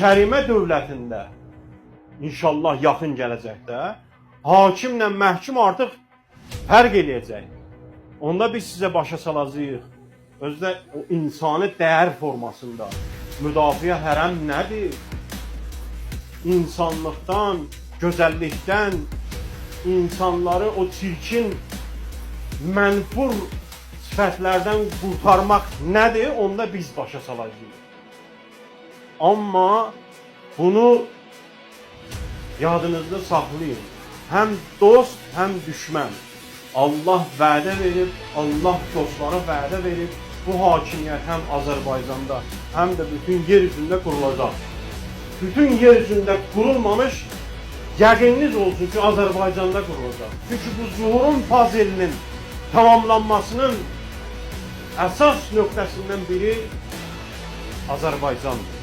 Kərimə dövlətində inşallah yaxın gələcəkdə hakimlə məhkum artıq fərq eləyəcək. Onda biz sizə başa salacağıq. Özü də o insani dəyər formasında müdafiə hərəm nədir? İnsanlıqdan, gözəllikdən insanları o çirkin, mənfur sifətlərdən qurtarmaq nədir? Onda biz başa salacağıq. Amma bunu yadınızda saxlayın. Həm dost, həm düşmən. Allah vədə verib, Allah dostlara vədə verib. Bu hakimiyyət həm Azərbaycanda, həm də bütün yer üzündə qurulacaq. Bütün yer üzündə qurulmamış yəqininiz olsun ki, Azərbaycanda qurulacaq. Çünki bu zuhurun puzzle'inin tamamlanmasının əsas nöqtəsindən biri Azərbaycandır.